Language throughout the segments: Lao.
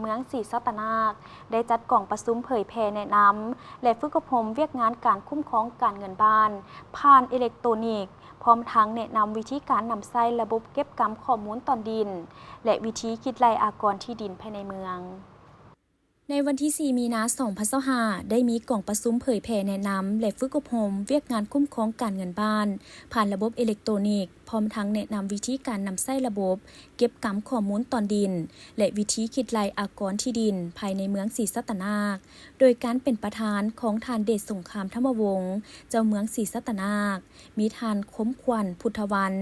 ມືອງສີສັດຕະນາກ ໄດ້ຈັດກອງປະຊຸມເຜີຍແຜ່ແນະນຳ ແລະ ຝຶກອົບຮົມວຽກງານການຄຸ້ມຄອງການເງິນບ້ານ ຜ່ານເອເລັກໂຕນິກ, ພ້ອມທັງແນະນຳວິທີການນຳໃຊ້ລະບົບເກັບກຳຂໍ້ມູນຕອນດິນ ແລະ ວິທີຄິດໄລ່ອາກອນທີ່ດິນພາຍໃນເມືອງ. ໃນວັນທີສີ່ ມີນາ ສອງພັນຊາວຫ້າ ໄດ້ມີກອງປະຊຸມເຜີຍແຜ່ແນະນຳ ແລະ ຝຶກອົບຮົມວຽກງານຄຸ້ມຄອງການເງິນບ້ານ ຜ່ານລະບົບເອເລັກໂຕນິກ, ພ້ອມທັງແນະນຳວິທີການນຳໃຊ້ລະບົບເກັບກຳຂໍ້ມູນຕອນດິນ ແລະ ວິທີຄິດໄລ່ອາກອນທີ່ດິນພາຍໃນເມືອງສີສັດຕະນາກ ໂດຍການເປັນປະທານຂອງທ່ານ ເດດສົງຄາມ ທຳມະວົງ ເຈົ້າເມືອງສີສັດຕະນາກ, ມີທ່ານ ຄົມຂວັນ ພຸດທະວັນ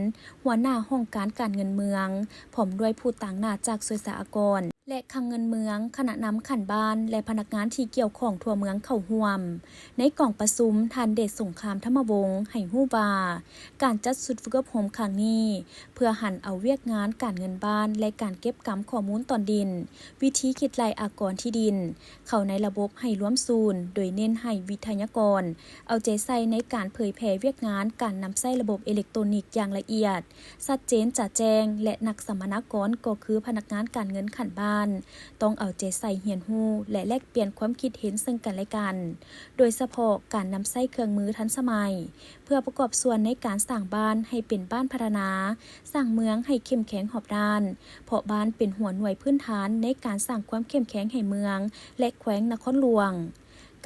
ຫົວໜ້າຫ້ອງການການເງິນເມືອງ, ພ້ອມດ້ວຍຜູ້ຕາງໜ້າຈາກສ່ວຍສາອາກອນ ແລະ ຄັງເງິນເມືອງ, ຄະນະນຳຂັ້ນບ້ານ ແລະ ພະນັກງານທີ່ກ່ຽວຂ້ອງທົ່ວເມືອງເຂົ້າຮ່ວມ. ໃນກອງປະຊຸມ, ທ່ານ ເດດສົງຄາມ ທຳມະວົງ ໃຫ້ຮູ້ວ່າ ການຈັດຊຸດຝຶກອົບຮົມຄັ້ງນີ້ ເພື່ອຫັນເອົາວຽກງານການເງິນບ້ານ ແລະ ການເກັບກຳຂໍ້ມູນຕອນດິນ, ວິທີຄິດໄລ່ອາກອນທີ່ດິນ ເຂົ້າໃນລະບົບໃຫ້ລວມສູນ, ໂດຍເນັ້ນໃຫ້ວິທະຍາກອນເອົາໃຈໃສ່ໃນການເຜີຍແຜ່ວຽກງານການນຳໃຊ້ລະບົບເອເລັກໂຕນິກຢ່າງລະອຽດ, ຊັດເຈນຈະແຈ້ງ ແລະ ນັກສຳມະນາກອນກໍຄືພະນັກງານການເງິນຂັ້ນບ້ານ ຕ້ອງເອົາໃຈໃສ່ຮຽນຮູ້ ແລະ ແລກປ່ຽນຄວາມຄິດເຫັນເຊິ່ງກັນແລະກັນ, ໂດຍສະເພາະການນຳໃຊ້ເຄື່ອງມືທັນສະໄໝ ເພື່ອປະກອບສ່ວນໃນການສ້າງບ້ານໃຫ້ເປັນບ້ານພັດທະນາ, ສ້າງເມືອງໃຫ້ເຂັ້ມແຂງຮອບດ້ານ, ເພາະບ້ານເປັນຫົວໜ່ວຍພື້ນຖານໃນການສ້າງຄວາມເຂັ້ມແຂງໃຫ້ເມືອງ ແລະ ແຂວງນະຄອນຫຼວງ.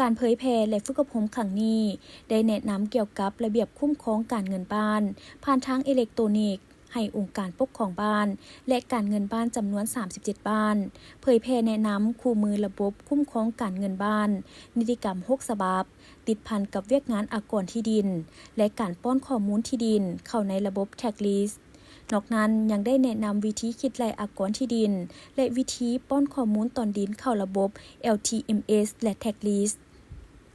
ການເຜີຍແຜ່ ແລະ ຝຶກອົບຮົມຄັ້ງນີ້ ໄດ້ແນະນຳກ່ຽວກັບລະບຽບຄຸ້ມຄອງການເງິນບ້ານ ຜ່ານທາງເອເລັກໂຕນິກ ໃຫ້ອົງການປົກຄອງບ້ານ ແລະ ການເງິນບ້ານຈຳນວນສາມສິບເຈັດບ້ານ, ເຜີຍແຜ່ແນະນຳຄູ່ມືລະບົບຄຸ້ມຄອງການເງິນບ້ານ, ນິຕິກຳຫົກສະບັບ ຕິດພັນກັບວຽກງານອາກອນທີ່ດິນ ແລະ ການປ້ອນຂໍ້ມູນທີ່ດິນເຂົ້າໃນລະບົບ Tax List. ນອກນັ້ນຍັງໄດ້ແນະນຳວິທີຄິດໄລ່ອາກອນທີ່ດິນ ແລະ ວິທີປ້ອນຂໍ້ມູນຕອນດິນເຂົ້າລະບົບ LTMS ແລະ Tax List.